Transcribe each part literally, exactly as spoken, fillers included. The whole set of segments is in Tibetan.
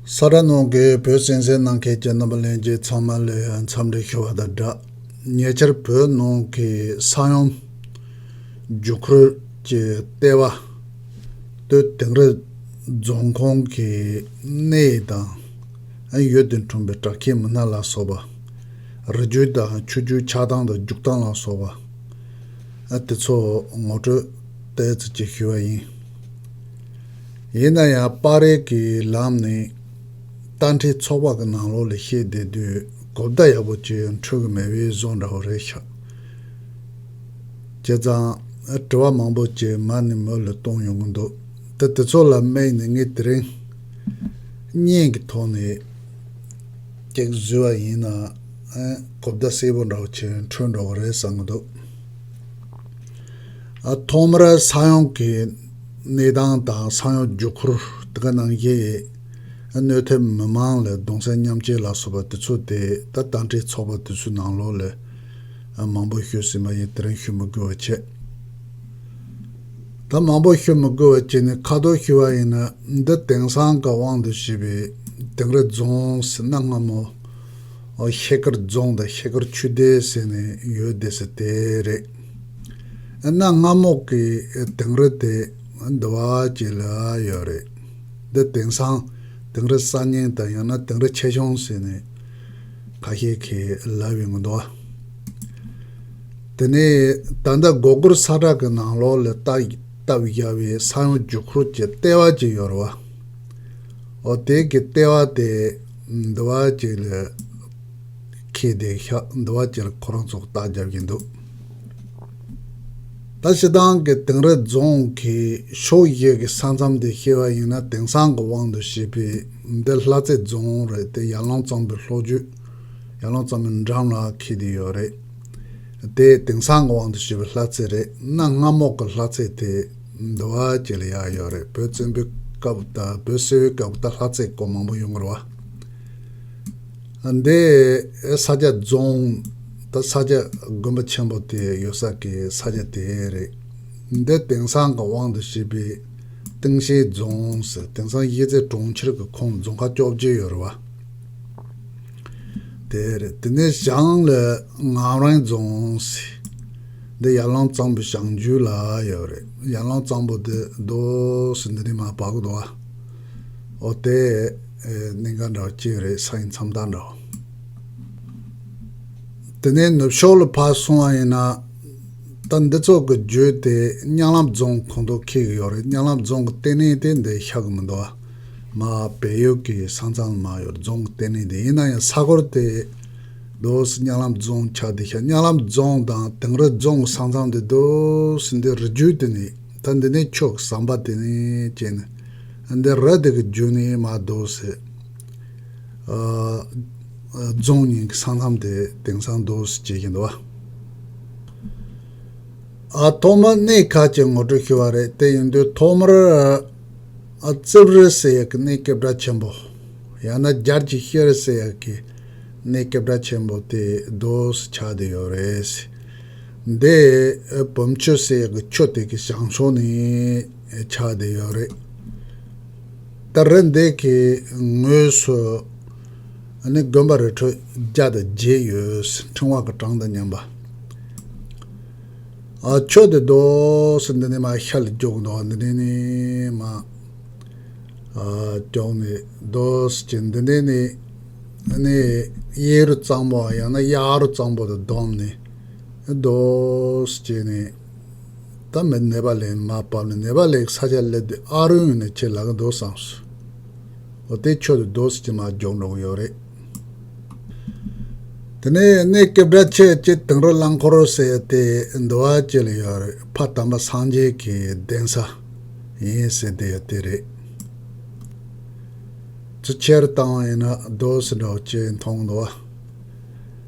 ས་དགྲ་ནང་གི་བོད་གསན་གཟིགས་གནང་མཁན་གྱི་རྣམ་པ་ལྷན་རྒྱས་ཚང་མ་ལ་འཚམས་འདྲི་ཞུ་བ་དང་སྦྲགས། ཉེ་ཆར་བོད་ནང་གི་ས་ཡོམ་རྒྱུ་འཁོར་གྱི་ལྟེ་བ་སྟོད་དིང་རི་རྫོང་ཁོངས་ཀྱི་གནས་དང་ཡུལ་དེ་འཁྲུངས་པའི་བྲག་སྐྱེས་མི་སྣ་ལ་སོགས་པ། རི་རྒྱུད་དང་ཆུ་རྒྱུད་ཆགས་སྟངས་དང་རྒྱུག་སྟངས་ལ་སོགས་པ། ཨ་དེ་ཚོ་ངོ་སྤྲོད་ཏོག་ཙམ་ཅིག་ཞུས་པ་ཡིན། ཡིན་ན་ཡང་པར་རིས་ཀྱི་ལམ་ནས་བརྡ་འཕྲིན་ཚོགས་པ་གི་ནང་ལོགས་ལ་བཤད་བསྡད་དུས་གོ་བརྡ་ཡག་པོ་ཅིག་འཕྲོད་གི་མེད་པའི་བཟོ་འདྲ་བོ་རེད་ཤག་བྱས་ཙང་དྲི་བ་མང་པོ་ཅིག་མ་ནས་མུ་ལ་གཏོང་ཡོང་གི་འདུག་ད་དེ་ཚོ་ལ་དམིགས་ནས་ངས་དེ་རིང་བརྙན་གྱི་ཐོག་ནས་ཅིག་བཟོས་པ་ཡིན་ན་ཨ་གོ་བརྡ་གསལ་པོ་འདྲ་བོ་ཅིག་འཕྲོད་འགྲོ་གི་རེད་བསམ་གི་འདུག་ཨ་ཐོག་མར་ས་ཡོམ་གྱི་གནས་སྟངས་དང་ས་ཡོམ་རྒྱུ་འཁོར་དེ་ག་ནང་བཞིན་གནོད་ཐེབས་མི་མང་ལ་གདུང་སེམས་མཉམ་སྐྱེད་ལ་སོགས་པ་དེ་ཚོ་དེ་ད་བརྡ་འཕྲིན་ཚོགས་པ་དེ་ཚོའི་ནང་ལོགས་ལ་མང་པོ་ཞུས་ཟིན་པ་ཡིན། དེ་རིང་ཞུ་མི་དགོས་པ་བྱས། ད་མང་པོ་ཞུ་མི་དགོས་པ་བྱས་ནས་ཁ་ཐོག་ཞུ་བ་ཡིན་ན། འདི་དེང་སང་གི་དབང་དུ་བྱས་པའི་དིང་རི་རྫོང་ཟེར་ན་སྔ་མོ་ཤེལ་དཀར་རྫོང་དང་ཤེལ་དཀར་ཆོས་སྡེ་ཟེར་ནས་ཡོད་བསྡད་ས་དེ་རེད། ཨ་ན་སྔ་མོ་གི་དིང་རི་དེ་འདི་བ་ཅིག་ལ་ཡོད་རེད། འདི་དེང་སང་དིང་རི་གསར་རྙིང་དང་ཡང་ན་དིང་རི་ཆེ་ཆུང་ཟེར་ནས་ཁ་ཤས་ཀྱིས་ལབ་ཡོང་གི་འདུག་དེ་ནས་ད་ལྟ་སྒོ་སྒོར་ས་བཀྲ་གི་ནང་ལོགས་ལ་བཏབ་བཏབ་བཞག་པའི་ས་ཡོམ་རྒྱུ་འཁོར་གྱི་ལྟེ་བ་ཅིག་ཡོད་རེད་བ། འོ་དེ་གི་ལྟེ་བ་དེ་འདི་བ་ཅིག་ལ་འཁེལ་བསྡད་ཤག་འདི་བ་ཅིག་ལ་ཁོ་རང་ཚོ་རྟགས་རྒྱབ་ཀྱི་འདུག་ད་སྤྱིར་བཏང་གི་དིང་རི་རྫོང་གི་ཕྱོགས་བཞི་གི་ས་མཚམས་དེ་བཤད་པ་ཡིན་ན། དེང་སང་གི་དབང་དུ་བྱས་པའི་འདི་ལྷ་རྩེ་རྫོང་རེད་དེ། ཡར་ཀླུང་གཙང་པོའི་ལྷོ་རྒྱུད། ཡར་ཀླུང་གཙང་པོའི་འགྲམ་ལ་འཁེལ་བསྡད་ཡོད་རེད། དེ་དེང་སང་གི་དབང་དུ་བྱས་པའི་ལྷ་རྩེ་རེད། གནའ་སྔ་མོ་གི་ལྷ་རྩེ་དེ་འདི་བ་ཅིག་ལ་ཡར་ཡོད་རེད། བོད་བཙན་པོའི་སྐབས་དང་བོད་སིལ་བུའི་སྐབས་ད་ལྷ་རྩེ་སྐོར་མང་པོ་ཡོང་གི་རེད་བ། འདི་ས་སྐྱ་རྫོང་ད་ས་སྐྱ་དགོན་པ་ཆེན་པོ་དེ་ཡོད་ས་གི་ས་ཆ་དེ་རེད། འདི་དེང་སང་གི་དབང་དུ་བྱས་པའི་སྟེང་ཤེལ་རྫོང་ཟེར། དེང་སང་གཞིས་རྩེ་གྲོང་ཁྱེར་གི་ཁོངས་རྫོང་ཁག་བཅོ་བརྒྱད་ཡོད་རེད་བ། དེ་རེད། དེ་ནས་བྱང་ལ་ངམ་རིང་རྫོང་ཟེར། འདི་ཡར་ཀླུང་གཙང་པོའི་བྱང་རྒྱུད་ལ་ཡོད་རེད། ཡར་ཀླུང་གཙང་པོ་དེ་རྡོ་སི་འདི་ནས་མར་བབས་གི་འདུག་བ། འོ་དེ་ཨེ་གནད་འགག་འདྲ་བོ་གཅིག་རེད། ས་ཡི་མཚམས་རྟགས་འདྲ་བོ། དེ་ནས་ནུབ་ཕྱོགས་ལ་ཕར་སོང་བ་ཡིན་ན། ད་འདི་ཚོ་གི་བརྒྱུད་དེ་གཉའ་ལམ་རྫོང་ཁོངས་གཏོགས་འཁེལ་གི་ཡོད་རེད། གཉའ་ལམ་རྫོང་གི་ལྟེ་གནས་དེ་འདི་ཤར་གི་མི་འདུག་བ། མར་བལ་ཡུལ་གྱི་ས་མཚམས་མར་ཡོད། རྫོང་གི་ལྟེ་གནས་དེ་ཡིན་ན་ཡང་ས་སྐོར་དེ་རྡོ་སི་གཉའ་ལམ་རྫོང་ཆགས་བསྡད་ཤག་གཉའ་ལམ་རྫོང་དང་དིང་རི་རྫོང་གི་ས་མཚམས་དེ་རྡོ་སི་འདི་རི་རྒྱུད་དེ་ནས། ད་འདི་ནས་ཆུ་གི་ཟམ་པ་དེ་ནས་བཅད་ནས་འདི་རི་དེ་གི་བརྒྱུད་ནས་མར་རྡོ་སི་ཨ་རྫོང་གཉིས་ཀྱི་ས་མཚམས་དེ་དེང་སང་རྡོ་སི་བཅད་ཀྱི་འདུག་བ། ཨ་ཐོག་མར་གནས་ཁག་ཅིག་ངོ་སྤྲོད་ཞུ་བ་རེད། དེ་ཡིན་དུས་ཐོག་མར་ཨ་རྩིབས་རི་ཟེར་ཡག་གི་གནས་སྐྱེ་བྲག་ཆེན་པོ། ཡང་ན་རྒྱལ་གྱི་ཤེལ་རི་ཟེར་ཡག་གི་གནས་སྐྱེ་བྲག་ཆེན་པོ་དེ་རྡོ་སི་ཆགས་བསྡད་ཡོད་རེད། འདི་བུམ་ཆུ་ཟེར་ཡག་གི་ཆུ་དེ་གི་བྱང་ཕྱོགས་ནས་ཆགས་བསྡད་ཡོད་རེད། ད་རི་འདི་གི་ངོས་སུ་ཨ་ནི་དགོན་པ་རི་ཁྲོད་བརྒྱ་དང་བརྒྱད་ཡོད། ཕྲེང་བ་གི་གྲངས་དང་མཉམ་པ། ཨ་ཆུ་དེ་རྡོ་སི་འདི་ནས་མར་ཤར་ལ་རྒྱུག་འདུག་འདི་ནས་ནི་མར་ཨ་རྒྱུག་ནས་རྡོ་སི་ཅན་འདི་ནས་ནི་ནི་གཡས་རུ་གཙང་པོ་ཡང་ན་གཡག་རུ་གཙང་པོ་དང་བསྡོམས་ནས་རྡོ་སི་ཅན་ནས་ད་མི་ནེ་པ་ལེན་མར་བབས་ནས་ནེ་པ་ལེན་ས་ཆ་སླེབས་དུས་ཨ་རུ་ཡོང་ནས་ཁྱེད་ལ་གི་རྡོ་སངས་སོ། འོ་དེ་ཆུ་དེ་རྡོ་སི་ཅན་མར་རྒྱུག་འགྲོ་གི་ཡོད་རེད། དེ་ནས་གནས་སྐྱེ་བྲག་ཆེ་ཆེ་དིང་རི་རླངས་འཁོར་ཟེར་ཡ་དེ་འདི་བ་ཅིག་ལ་ཡོད་རེད། ཕ་དམ་པ་སངས་རྒྱས་ཀྱི་གདན་ས་ཡིན་ཟེར་དེ་ཡ་དེ་རེད། ཚུར་ཁྱེར་བཏང་བ་ཡིན་ན་རྡོ་སི་འདྲ་བོ་ཅིག་མཐོང་འདུག་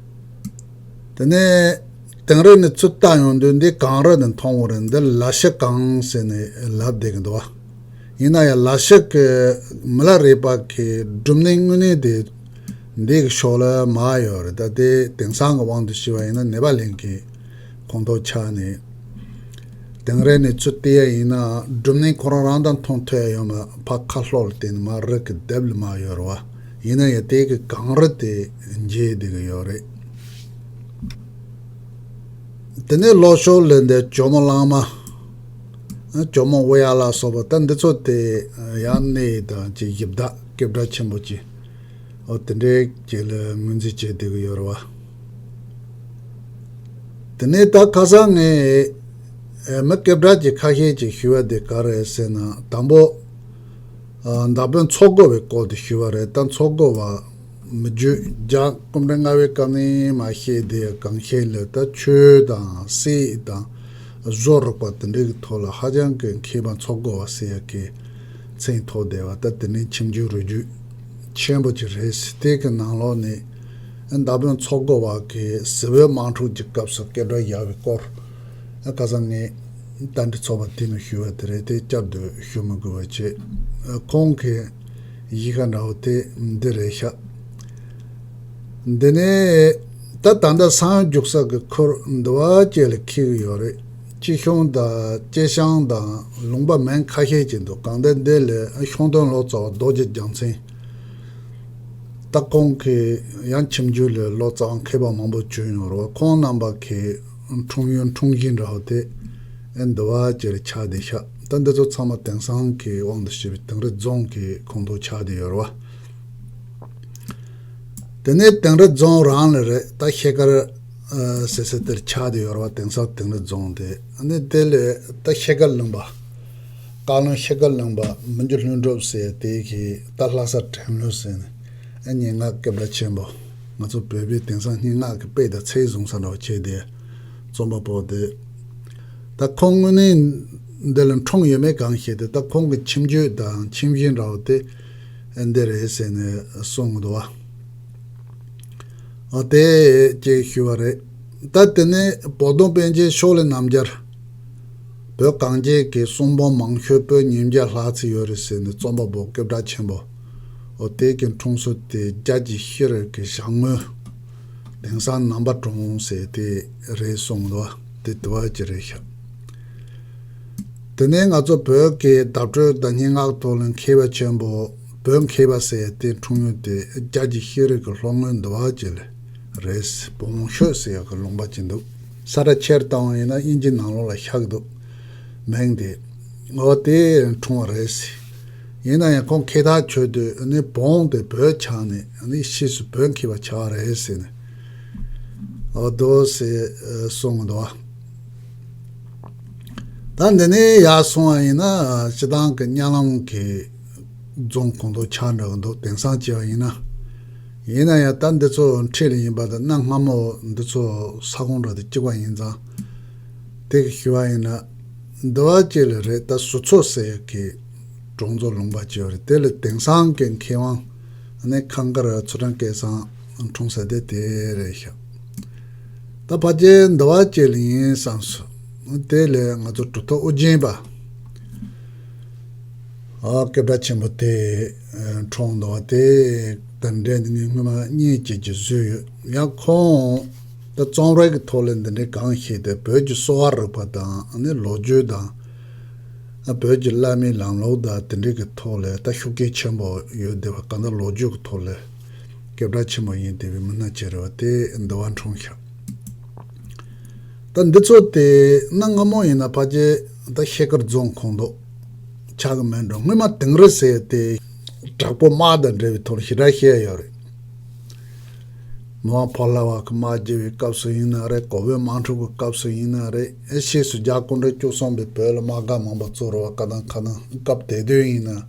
བ། དེ་ནས་དིང་རི་ནས་ཚུར་བལྟ་ཡོང་དུས་འདི་གངས་རི་ནས་མཐོང་བ་རེད། འདི་ལ་ཤི་གངས་ཟེར་ནས་ལབ་བསྡད་ཀྱི་འདུག་བ། ཡིན་ན་ཡང་ལ་ཤི་གི་མི་ལ་རས་པ་གི་སྒྲུབ་གནས་དངོས་གནས་དེ་འདི་གི་ཕྱོགས་ལ་མར་ཡོད་རེད། ད་དེ་དེང་སང་གི་དབང་དུ་བྱས་པ་ཡིན་ན་ནེ་པ་ལེན་གྱི་ཁོངས་གཏོགས་ཆགས་ནས་ དེང་རབས་ནས་ཚུར་བལྟས་ཡ་ཡིན་ན་སྒྲུབ་གནས་ཁོ་རང་རང་དང་མཐོང་ཐུབ་ཡ་ཡོད་མ་ཕ་ཁ་ལྷོག་ལ་བལྟས་ནས་མ་རི་གི་ལྡེབས་ལ་མ་ཡོད་རེད་བ། ཡིན་ན་ཡང་དེ་གི་གངས་རི་དེ་མཇལ་བསྡད་གི་ཡོད་རེད། དེ་ནས་ལྷོ་ཕྱོགས་ལ་འདི་ཇོ་མོ་གླང་མ། ཇོ་མོ་ཨུ་ཡ་ལ་སོགས་པ་ད་འདི་ཚོ་དེ་ཡང་གནས་དང་ཅིག་ཡིབ་དག་སྐད་གྲགས་ཆེན་པོ་ཅིག་འོ་དེ་འདྲའི་ཅིག་ལ་ངོས་འཛིན་བྱས་བསྡད་གི་ཡོད་རེད་བ། དེ་ནས་ད་ཁ་སང་ངས་མི་སྐད་གྲགས་ཀྱི་ཁ་ཤས་ཀྱིས་ཞུས་པ་དེ་ག་རེ་རེད་ཟེར་ན། དང་པོ། ཨ། མདའ་དཔོན་མཚོ་སྒོ་བའི་སྐོར་དེ་ཞུས་པ་རེད། ད་མཚོ་སྒོ་བ་མི་རྒྱུད་རྒྱ་སྐུ་ཕྲེང་ལྔ་པའི་སྐབས་ནས་མར་བཤད་བསྡད་ཡ་གང་ཤེས་ལ་ད་ཆོས་དང་སྲིད་དང་བཟོ་རིག་པ་དེ་འདྲའི་གི་ཐོག་ལ་ཧ་ཅང་གི་མཁས་པ་མཚོ་སྒོ་བ་ཟེར་ཡ་གི་མཚན་ཐོགས་བསྡད་པ། ད་དེ་ནས་ཁྱིམ་རྒྱུད་རུས་རྒྱུད་ཆེན་པོ་ཅིག་རེད། དེ་གི་ནང་ལོགས་ནས་མདའ་དཔོན་མཚོ་སྒོ་བ་གིས་གཟི་འོད་དམག་འཁྲུག་གི་སྐབས་སུ་སྐད་གྲགས་ཡག་པའི་སྐོར། ཁ་སང་ངས་བསྟན་འགྲོའི་ཚོགས་པ་དེ་ནས་ཞུས་པ་དེ་རེད། དེ་བསྐྱར་དུ་ཞུ་མི་དགོས་པ་བྱས། ཁོང་གི་གཞིས་ཀ་འདྲ་བོ་དེ་འདི་རེད་ཤག་འདི་ནས་ད་ད་ལྟ་ས་རྒྱུག་ས་གི་ཁུལ་འདི་བ་བཅས་ལ་འཁེལ་གི་ཡོད་རེད། སྐྱིད་གཤོངས་དང་སྐྱིད་ཤང་དང་ལུང་པ་མིང་ཁ་ཤས་ཅིག་འདུག་གང་ལྟར་འདི་ལ་ཤོང་སྟོན་ལོ་ཙཱ་བ་རྡོ་རྗེ་རྒྱལ་མཚན། ད་ཁོང་གི་ཡང་ཁྱིམ་རྒྱུད་ལ་ལོ་ཙཱ་བ་མཁས་པ་མང་པོ་བྱོན་ཡོད་རེད་བ། ཁོང་རྣམ་པ་གི་འཁྲུངས་ཡུལ་འཁྲུངས་གཞིས་འདྲ་བོ་དེ་ཨེ་འདི་བ་ཅེར་ཆགས་བསྡད་ཤག་ད་འདི་ཚོ་ཚང་མ་དེང་སང་གི་དབང་དུ་བྱས་པའི་དིང་རི་རྫོང་གི་ཁོངས་གཏོགས་ཆགས་བསྡད་ཡོད་རེད་བ། དེ་ནས་དིང་རི་རྫོང་རང་ལ་རེད། ད་ཤེལ་དཀར་ཨ་ཟེར་ས་དེར་ཆགས་བསྡད་ཡོད་རེད་བ། དེང་སང་དིང་རི་རྫོང་དེ། ཨ་ནི་དེ་ལ་ད་ཤེལ་དཀར་གླིང་པ། བཀའ་བློན་ཤེལ་དཀར་གླིང་པ་མི་འགྱུར་ལྷུན་གྲུབ་ཟེར་དེ་གིས་ད་ལྷ་ས་དྲན་གླུ་ཟེར་ནས་ཨ་སྙན་ངག་སྐད་གྲགས་ཆེན་པོ། ང་ཚོ་བོད་པའི་དེང་སང་སྙན་ངག་གི་དཔེ་དང་ཚད་བཟུང་ས་འདྲ་བ་བྱས་ཏེ་རྩོམ་པ་པོ་དེ། ད་ཁོང་དངོས་གནས་འདི་ལ་འཁྲུངས་ཡོད་མེད་གང་ཤེས་ཏེ། ད་ཁོང་གི་ཁྱིམ་རྒྱུད་དང་ཁྱིམ་གཞིས་འདྲ་བོ་དེ་འདི་རེད་ཟེར་ནས་གསུང་གི་འདུག་བ། ཨ་དེ་ཅེས་ཞུ་བ་རེད། ད་དེ་ནས་བོད་དོན་པཎ་ཆེན་ཕྱོགས་ལས་རྣམ་རྒྱལ། བོད་གངས་ཅན་གྱི་གསུང་འབུམ་མང་ཤོས་པོད་ཉིས་བརྒྱ་ལྷག་ཙམ་ཡོད་རེད་ཟེར་ནས་རྩོམ་པ་པོ་སྐད་གྲགས་ཆེན་པོ། འོ་དེ་གི་འཁྲུངས་ས་དེ་རྒྱལ་གྱི་ཤེས་རིག་གི་ཞལ་ངོ། དེང་སང་ནང་པ་གྲོང་ཟེར་དེ་རེད་གསུངས་འདུག་དེ་དུ་བ་ཅི་རེད་ཤག་དེ་ནས་ང་ཚོ་བོད་ཀྱི་བརྡ་སྤྲོད་དང་སྙན་ངག་ཐོག་ལ་མཁས་པ་ཆེན་པོ་བོད་མཁས་པ་ཟེར་དེ་འཁྲུངས་ཡུལ་དེ་རྒྱལ་གྱི་ཤེས་རིག་གི་སློབ་སྔོན་འདུ་བ་ཅི་ལ་རེད། བོང་ཤོད་ཟེར་ཡག་གི་ལུང་པ་ཅིག་འདུག་ས་ར་ཆེར་བཏང་བ་ཡིན་ན་དབྱིན་ཇི་ནང་ལོགས་ལ་ཤག་འདུག་མིང་དེ། འོ་དེ་འཁྲུངས་པ་རེད། ཡིན་ན་ཡང་ཁོང་ཁེ་ཐག་ཆོད་དུས་ནི་བོང་དེ་བོད་ཆགས་ནས་ནི་ཕྱིས་སུ་བོད་མཁས་པ་ཆགས་པ་རེད་ཟེར་ནས། འོ་དོ་ཟེར་གསུངས་འདུག་ད་འདི་ནས་ཡར་སོང་བ་ཡིན་ན་སྤྱི་བཏང་གི་གཉའ་ལམ་གྱི་རྫོང་ཁོངས་གཏོགས་ཆགས་འགྲོ་གི་འདུག་དེང་སང་བྱས་པ་ཡིན་ན། ཡིན་ན་ཡང་ད་འདི་ཚོ་འཁྲིས་ལ་ཡིན་པ་དང་གནའ་སྔ་མོ་འདི་ཚོ་ས་ཁོངས་འདྲ་དེ་གཅིག་པ་ཡིན་ཙང་། དེ་གི་ཞུ་བ་ཡིན་ན། འདི་བ་ཅི་ལ་རེད། ད་ཟུར་ཚོ་ཟེར་གི་གྲོང་ཚོ་ལུང་པ་ཅིག་ཡོད་རེད། དེ་ལ་དེང་སང་གི་མཁས་དབང་ནི་ཁང་དཀར་ཚུལ་ཁྲིམས་སྐལ་བཟང་འཁྲུངས་ས་དེ་དེ་རེད་ཤག་ད་ཕལ་ཆེར་འདི་བ་ཅི་ལ་ཡིན་བསམ་སོང་། དེ་ལས་ང་ཚོ་གྲུབ་ཐོབ་ཨོ་རྒྱན་པ། ཨ་སྐད་གྲགས་ཆེན་པོ་དེ་འཁྲུངས་འདུག་དེ་དང་འབྲེལ་ནས་ངས་སྔོན་མ་བརྙན་ཅིག་ཅིག་བཟོས་ཡོད། ཡང་ཁོང་ད་རྩོམ་རིག་གི་ཐོག་ལ་འདི་འདྲའི་གང་ཞིག་དེ་བོད་ཀྱི་གསོ་བ་རིག་པ་དང་ནི་ལོ་རྒྱུས་དང་། བོད་ཀྱི་བླ་མའི་ལམ་ལུགས་དང་དེ་འདྲའི་གི་ཐོག་ལ་ད་ཤུགས་རྐྱེན་ཆེན་པོ་ཡོད་བསྡད་པ། གང་ལྟར་ལོ་རྒྱུས་ཀྱི་ཐོག་ལ་སྐད་གྲགས་ཆེན་པོ་ཡིན་བསྡད་པའི་མི་སྣ་ཅིག་རེད་བ། དེ་འདི་བ་འཁྲུངས་ཤག་ད་འདི་ཚོ་དེ་གནའ་སྔ་མོ་ཡིན་ན་ཕལ་ཆེར་ད་ཤེལ་དཀར་རྫོང་ཁོངས་གཏོགས་ཆགས་ཀྱི་མེད་འགྲོ། སྔོན་མ་དིང་རི་ཟེར་དེ་དྲག་པོ་དམག་དང་འབྲེལ་བའི་ཐོག་ལ་ཞེ་དྲག་བཤད་ཡོད་རེད། མི་དབང་ཕོ་བླ་བ་གི་དམག་རྒྱལ་བའི་སྐབས་སུ་ཡིན་ན་རེད། གོ་བོད་དམག་འཁྲུག་གི་སྐབས་སུ་ཡིན་ན་རེད། ཨེ་ཕྱིས་སུ་རྒྱལ་སྐུ་ཕྲེང་བཅུ་གསུམ་པའི་བོད་ལ་དམག་སྒར་མང་པོ་བཙུགས་རེད་བ། བཀའ་ཐང་ཁ་ཐང་སྐབས་དེ་དུས་ཡིན་ན་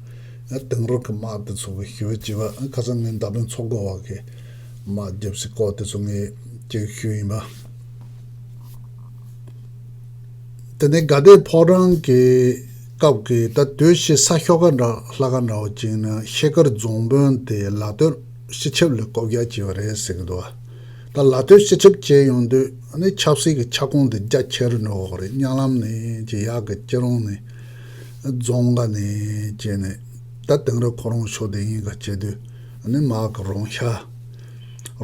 ཨེ་དིང་རི་གི་དམག་དེ་ཚོ་གི་ཞུ་བ་བྱས་པ། ཨེ་ཁ་སང་ངས་མདའ་དཔོན་མཚོ་སྒོ་བ་གི་དམག་རྒྱབ་སའི་སྐོར་དེ་ཚོ་ངས་ཅིག་ཞུས་ཡིན་པ། དེ་ནས་དགའ་ལྡན་ཕོ་བྲང་གི་སྐབས་ཀྱི་ད་དུས་ཤིག་ས་ཤོག་ཁ་འདྲ་ལྷ་ཁང་འདྲ་བོ་ཅིག་ན་ཤེལ་དཀར་རྫོང་དཔོན་དེ་ལ་སྟོད་སྤྱི་ཁྱབ་ལ་བསྐོ་བཞག་བྱས་པ་རེད་ཟེར་གི་འདུག་ད་ལ་སྟོད་སྤྱི་ཁྱབ་བྱས་ཡོང་དུས་ཨ་ནི་ཆབ་སྲིད་ཀྱི་ཁྱབ་ཁོངས་དེ་རྒྱ་ཆེར་འགྲོ་གི་རེད། གཉའ་ལམ་ནས་ཀྱི་ཡག་གི་སྐྱིད་གྲོང་ནས་རྫོང་དགའ་ནས་བྱས་ནས་ད་དིང་རི་ཁོ་རང་ཕྱོགས་དེ་ཡིན་ག་བྱས་དུས་ཨ་ནི་མར་གི་རོང་ཤར།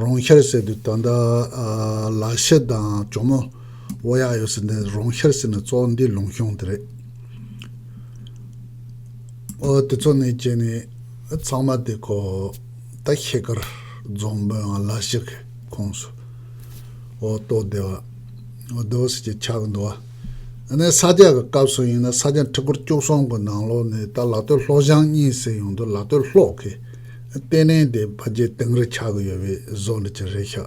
རོང་ཤར་ཟེར་དུས་ད་ལྟ་ཨ་ལ་ཤི་དང་ཇོ་མོ་ ཨོ་ཡག་ཡོད་ཟེར་འདི་རོང་ཤར་ཟེར་ན་གཙོ་བོ་འདི་ལུང་གཤོང་དེ་རེད། ཨོ་དེ་ཚོ་ནས་བྱས་ནས་ཚང་མ་དེ་ཁོ་ད་ཤེལ་དཀར་རྫོང་དཔོན་ལ་ཞིག་གི་ཁོངས་སུ་ཨོ་གཏོགས་བསྡད་པ། ཨོ་དེ་འོ་ཟེར་གྱི་ཆགས་འདུག་བ། ཨ་ནི་ས་སྐྱ་གི་སྐབས་སུ་ཡིན་ན་ས་སྐྱ་ཁྲི་སྐོར་བཅུ་གསུམ་གི་ནང་ལོགས་ནས་ད་ལ་སྟོད་ལྷོ་བྱང་གཉིས་ཟེར་ཡོང་དུས་ལ་སྟོད་ལྷོ་གི་ལྟེ་གནས་དེ་ཕལ་ཆེར་དིང་རི་ཆགས་ཀྱི་ཡོད་པའི་བཟོ་འདྲ་ཅིག་རེད་ཤག་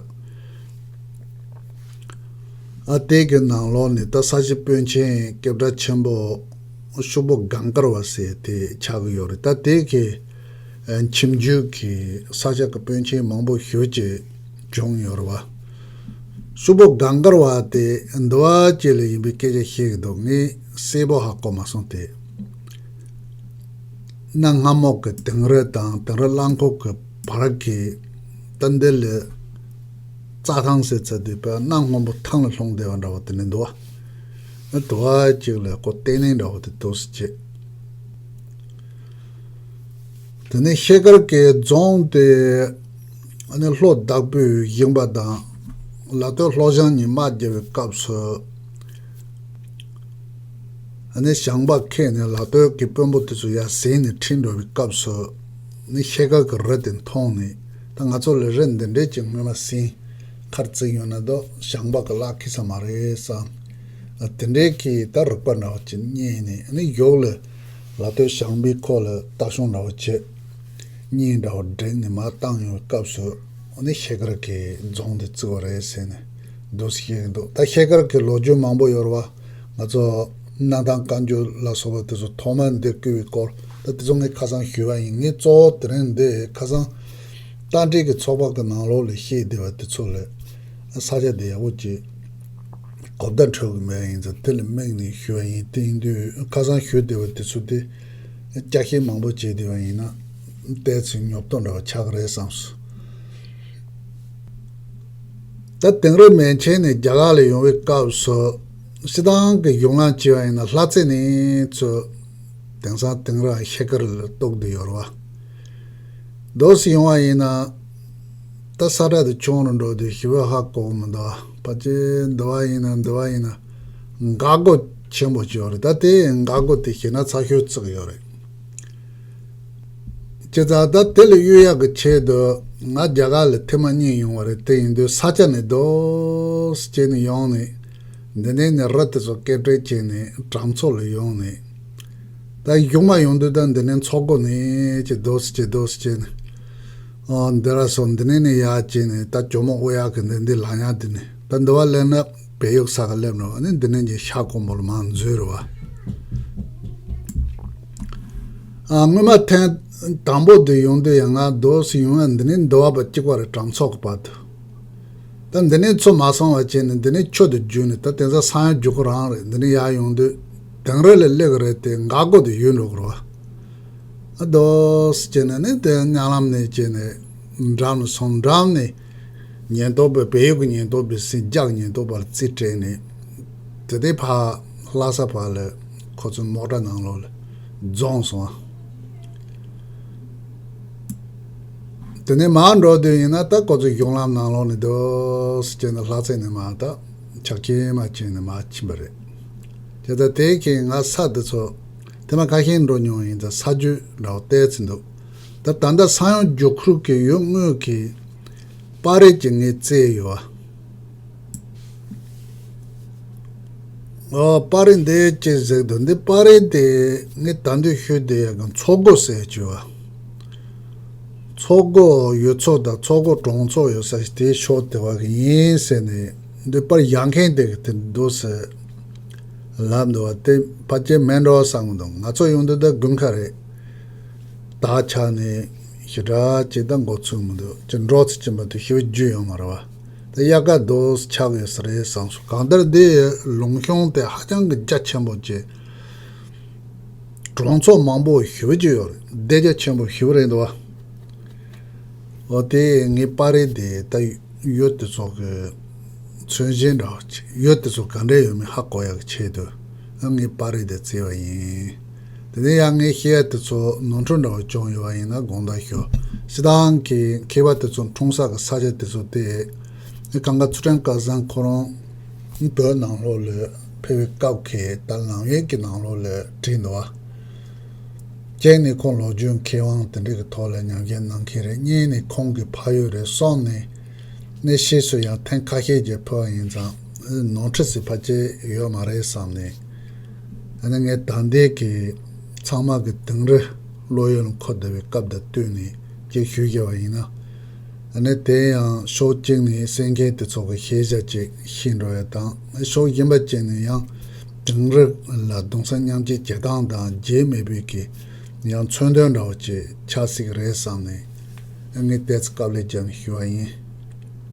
ཨ་དེ་གི་ནང་ལོགས་ནས་ད་ས་སྐྱའི་དཔོན་ཆེན་སྐྱེ་བྲག་ཆེན་པོ་ཤུག་པོ་སྒང་དཀར་བ་ཟེར་དེ་ཆགས་ཀྱི་ཡོད་རེད། ད་དེ་གི་ཨ་ཁྱིམ་རྒྱུད་ཀྱི་ས་སྐྱ་གི་དཔོན་ཆེན་མང་པོ་ཞེ་ཅིག་བྱུང་ཡོད་རེད་བ། ཤུག་པོ་སྒང་དཀར་བ་དེ་འདི་བ་ཅིག་ལ་ཡིན་པའི་སྐད་ཆ་བཤད་ཀྱི་འདུག་ངས་གསལ་པོ་ཧ་གོ་མ་སོང་སྟེ། གནའ་སྔ་མོ་གི་དིང་རི་དང་དིང་རི་རླངས་འཁོར་གྱི་བར་གྱི་ད་འདི་ལ་རྩྭ་ཐང་ཟེར་ཚར་དུས་པ་གནའ་སྔོན་པོ་ཐང་ལ་ལྷུང་བསྡད་པ་འདྲ་བོ་དེ་ནི་འདུག་བ། དུ་བ་གཅིག་ལ་ཁོ་ལྟེ་གནས་འདྲ་བོ་དེ་འདུག་སེ་བྱེད། དེ་ནས་ཤེལ་དཀར་གྱི་རྫོང་དེ་ཨ་ནི་ལྷོ་བདག་པོས་བཞེངས་པ་དང་ལ་སྟོད་ལྷོ་བྱང་གཉིས་དམག་རྒྱབ་པའི་སྐབས་སུ། ཨ་ནི་ཞང་པ་ཁྱེད་ནས་ལ་སྟོད་ཀྱི་དཔོན་པོ་དེ་ཚོ་ཡར་ཟིན་ནས་ཁྲིད་འགྲོ་བའི་སྐབས་སུ་ནི་ཤེལ་དཀར་གྱི་རི་དེ་མཐོང་ནས་ད་ང་ཚོ་ལ་རི་འདི་འདྲས་ཀྱི་སྔོན་མ་ཟིན་ཁར་བརྩིགས་ཡོད་ན་ད་ཞང་པ་གི་ལག་ཁེ་ས་མ་རེད་བསམ། ཨ་དེ་འདྲས་ཀྱི་ད་རིག་པ་འདྲ་བོ་ཅིག་རྙེད་ནས་ཨ་ནི་ཡོག་ལ་ལ་སྟོད་ཞང་པའི་ཁོག་ལ་རྟ་གཞོང་འདྲ་བོ་བྱས་གཉེན་འདྲ་བོ་བསྒྲིགས་ནས་མར་བཏང་ཡོང་བའི་སྐབས་སུ་ཨ་ནི་ཤེལ་དཀར་གྱི་རྫོང་དེ་བརྩིགས་པ་རེད་ཟེར་ནས། འདུག་སེ་བཤད་ཀྱི་འདུག་ད་ཤེལ་དཀར་གྱི་ལོ་རྒྱུས་མང་པོ་ཡོད་རེད་བ། ང་ཚོ་གནའ་དང་བཀའ་འགྱུར་ལ་སོགས་པ་དེ་ཚོ་ཐོག་མར་འདིར་བསྐུལ་བའི་སྐོར་ད་དེ་ཚོ་ངས་ཁ་སང་ཞུས་པ་ཡིན། ངས་གཙོ་བོ་དེ་རིང་འདི་ཁ་སང་རྟ་མགྲིན་གྱི་ཚོགས་པ་གི་ནང་ལོགས་ལ་བཤད་བསྡད་པ་དེ་ཚོ་ལས་ས་ཆ་དེ་ཡག་པོ་ཅིག་གོ་བརྡ་འཕྲོད་ཀྱི་མེད་པ་ཡིན་ཙང་དེ་ལ་དམིགས་ནས་ཞུས་པ་ཡིན། དེ་ཡིན་དུས་ཁ་སང་ཞུས་བསྡད་པ་དེ་ཚོ་དེ་སྐྱར་བཤད་མང་པོ་བྱས་བསྡད་པ་ཡིན་ན་ཏོག་ཙམ་ཉོབ་ཏོ་འདྲ་བ་ཆགས་ཀྱི་རེད་བསམས་སོང་། ད་དིང་རི་མན་ཆད་ནས་རྒྱ་གར་ལ་ཡོང་བའི་སྐབས་སུ་སྤྱིར་བཏང་གི་གཞུང་ལམ་བྱས་པ་ཡིན་ན་ལྷ་རྩེ་ནས་ཚུར་དེང་སང་དིང་རི་ཤེལ་དཀར་ལ་གཏུགས་བསྡད་ཡོད་རེད་བ། འདུག་སེ་ཡོང་བ་ཡིན་ན་ད་ས་ཁྲ་དེ་ཆུང་རུ་འགྲོ་དུས་ཞེ་པོ་ཧ་གོ་གི་མི་འདུག་ཕལ་ཆེར་འདི་བ་ཡིན་ན་འདི་བ་ཡིན་ན་འགག་སྒོ་ཆེན་པོ་ཅིག་ཡོད་རེད། ད་དེ་འགག་སྒོ་དེ་ཞེད་སྣང་ཚ་ཤོས་བརྩི་གི་ཡོད་རེད། བྱས་ཙང་ད་དེ་ལ་གཡོལ་ཡག་གི་ཆེད་དུ་ང་རྒྱ་གར་ལ་ཐེངས་མ་གཉིས་ཡོང་བ་རེད། དེ་ཡིན་དུས་ས་ཆ་ནས་རྡོ་སྐྱེས་ནས་ཡོང་ནས་འདི་ནས་ནས་རི་དེ་ཚོ་སྐད་སྒྲིག་བྱས་ནས་གྲོང་ཚོ་ལ་ཡོང་ནས་ད་གཞུག་མ་ཡོང་དུས་ད་འདི་ནས་མཚོ་སྒོ་ནས་ཀྱི་རྡོ་སྐྱེས་རྡོ་སྐྱེས་ནས་ཨ་འདི་ར་སོ་འདི་ནས་ནས་ཡར་བྱས་ནས་ད་ཇོ་མོ་ཨོ་ཡག་གི་འདི་འདི་ལ་ཉག་འདི་ནས་ད་འདི་བ་ལས་ན། བལ་ཡུལ་ས་ག་སླེབས་ནོ་ཨ་ནི་འདི་ནས་ཀྱི་ཤ་ཀོང་པོ་ལ་མང་འཛུལ་རུ་བ། ཨ་སྔོན་མ་ཐེངས་དང་པོ་དུ་ཡོང་དུས་ཡང་ང་རྡོ་སི་ཡོང་ཡ་འདི་ནས་འདི་བ་བ་གཅིག་པ་རེད། གྲོང་ཚོ་གི་བར་དུ་ད་འདི་ནས་ཚུར་མ་སོང་བ་བྱས་ནས་འདི་ནས་ཆུ་དུ་རྒྱུག་ནས་ད་དེང་སང་ས་ཡང་རྒྱུག་ཁོ་རང་རེད། འདི་ནས་ཡར་ཡོང་དུས་དིང་རི་ལ་སླེབས་ཀྱི་རེད། དེ་འགག་སྒོ་དུ་ཡོད་འགྲོ་གི་རེད་བ། ཨ་རྡོ་སི་བྱས་ནས་ནི་དེ་གཉའ་ལམ་ནས་བྱས་ནས་འགྲམ་ནས་སོང་། འགྲམ་ནས། ཉེན་རྟོག་པས་བལ་ཡུལ་གྱི་ཉེན་རྟོག་པས་སྲིད་རྒྱ་གི་ཉེན་རྟོག་པ་ལ་རྩིས་སྤྲད་ནས་དེ་དེ་ཕར་ལྷ་ས་བར་ལ་ཁོ་ཚོའི་མོ་ཊ་ནང་ལོགས་ལ་རྫོང་སོང་། དེ་ནས་མར་འགྲོ་དུས་ཡིན་ན་ད་ཁོ་ཚོ་གཞུང་ལམ་ནང་ལོགས་ནས་རྡོ་སི་བྱས་ནས་ལྷ་རྩེ་ནས་མར་ད་ཆག་ཆེན་མ་བྱས་ནས་མར་ཕྱིན་པ་རེད། དེ་ད་དེ་གིན་ང་ས་འདི་ཚོ་དེ་མ་ཁ་ཤས་འགྲོ་མྱོང་ཡིན་ད་ས་རྒྱུས་འདྲ་བོ་བལྟས་ཚེ་འདུག་ད་ད་ལྟ་ས་ཡོམ་རྒྱུག་ཁུལ་གྱི་ཡུལ་དངོས་ཀྱི་པར་རིས་ཀྱི་ངས་བཙལ་ཡོད། ཨོ་པར་རིས་འདི་ཅི་ཟེར་འདུག་འདི་པར་རིས་དེ་ངས་ད་འདོད་ཤོད་དེ་ཡག་གི་མཚོ་སྒོ་ཟེར་གྱི་བ། མཚོ་སྒོ་ཡུལ་ཚོ་དང་མཚོ་སྒོ་གྲོང་ཚོ་ཡོད་ས་ཞིག་དེའི་ཕྱོགས་དེ་བ་གི་ཡིན་ཟེར་ནས་འདི་པར་ཡག་མཁན་དེ་གི་དེ་འདུག་ཟེར་ལབ་འདུག་བ། དེ་ཕལ་ཆེར་མེད་འགྲོ་བསམ་གི་འདུག་ང་ཚོ་ཡོང་དུས་ད་དགུན་ཁ་རེད། དར་ཆགས་ནས་ཞེ་དྲག་ཅིག་ད་འགོ་ཚུགས་མི་འདུག་ཅིག་འབྲོག་ཚོ་ཕྱིན་པ་དེ་ཞེ་པོ་རྒྱུས་ཡོད་མ་རེད་བ། ད་དབྱར་ཁ་རྡོ་ཆགས་ཡོད་ས་རེད་བསམ་སོང་། གང་ལྟར་འདི་ལུང་གཤོང་དེ་ཧ་ཅང་གི་རྒྱ་ཆེན་པོ་ཅིག་གྲོང་ཚོ་མང་པོ་ཞེ་པོ་ཅིག་ཡོད་རེད། སྡེ་རྒྱ་ཆེན་པོ་ཞེ་པོ་རེད་འདུག་བ། འོ་དེ་ངའི་པར་རིས་དེ་ད་ཡུལ་དེ་ཚོ་གི་མཚོན་བྱེད་འདྲ་བ་ཅིག་ཡུལ་དེ་ཚོ་ག་འདྲ་ཡོད་མེད་ཧ་གོ་ཡག་གི་ཆེད་དུ་ངའི་པར་རིས་དེ་བཙལ་བ་ཡིན། དེ་ནས་ཡང་ངའི་བཤད་ཡ་དེ་ཚོ་ནོར་འཁྲུལ་འདྲ་བ་བྱུང་ཡོད་པ་ཡིན་ན་དགོངས་དག་ཞུ། སྤྱིར་བཏང་གི་མཁས་པ་དེ་ཚོ་འཁྲུངས་ས་གི་ས་ཆ་དེ་ཚོ་དེ་ངས་གང་ག་ཚུལ་ཁྲིམས་སྐལ་བཟང་ཁོ་རང་ བོད་ནང་ལོགས་ལ་ཕེབས་པའི་སྐབས་ཀྱི་ད་ལམ་ཡིག་གི་ནང་ལོགས་ལ་བྲིས་འདུག་བ། གཅིག་ནི་ཁོང་ལོ་རྒྱུས་མཁས་དབང་དེ་འདྲ་གི་ཐོག་ལ་ཉམས་ཞིབ་གནང་མཁན་རེད། གཉིས་ནི་ཁོང་གི་ཕ་ཡུལ་རེད། གསུམ་ནི་ནི་ཕྱིས་སུ་ཡང་ཐེངས་ཁ་ཤས་ཀྱི་ཕེབས་པ་ཡིན་ཙང་ནོར་འཁྲུལ་ཟེར་ཕལ་ཆེར་ཡོད་མ་རེད་བསམ་ནས། ཨ་ནི་ངས་ད་ལྟའི་གི་ཚང་མ་གི་དིང་རི་བློ་ཡུལ་ལ་འཁོར་བསྡད་པའི་སྐབས་དང་བསྟུན་ནས་ཅིག་ཞུས་བཞག་པ་ཡིན་ན། ཨ་ནི་དེ་ཡང་ཕྱོགས་གཅིག་ནས་གསན་མཁན་དེ་ཚོ་གི་ཤེས་བྱ་ཅིག་ཤེས་འགྲོ་ཡ་དང་། ཕྱོགས་གཞན་པ་གཅིག་ནས་ཡང་དིང་རི་ལ་གདུང་སེམས་མཉམ་སྐྱེད་བྱེད་སྟངས་དང་བརྗེད་མེད་པའི་གི་ཡང་མཚོན་དོན་འདྲ་བོ་ཅིག་ཆགས་སྲིད་ཀྱི་རེད་བསམ་ནས། ཨ་ངས་དེ་ཚོ་དཀའ་ལས་བརྒྱབ་ནས་ཞུས་པ་ཡིན།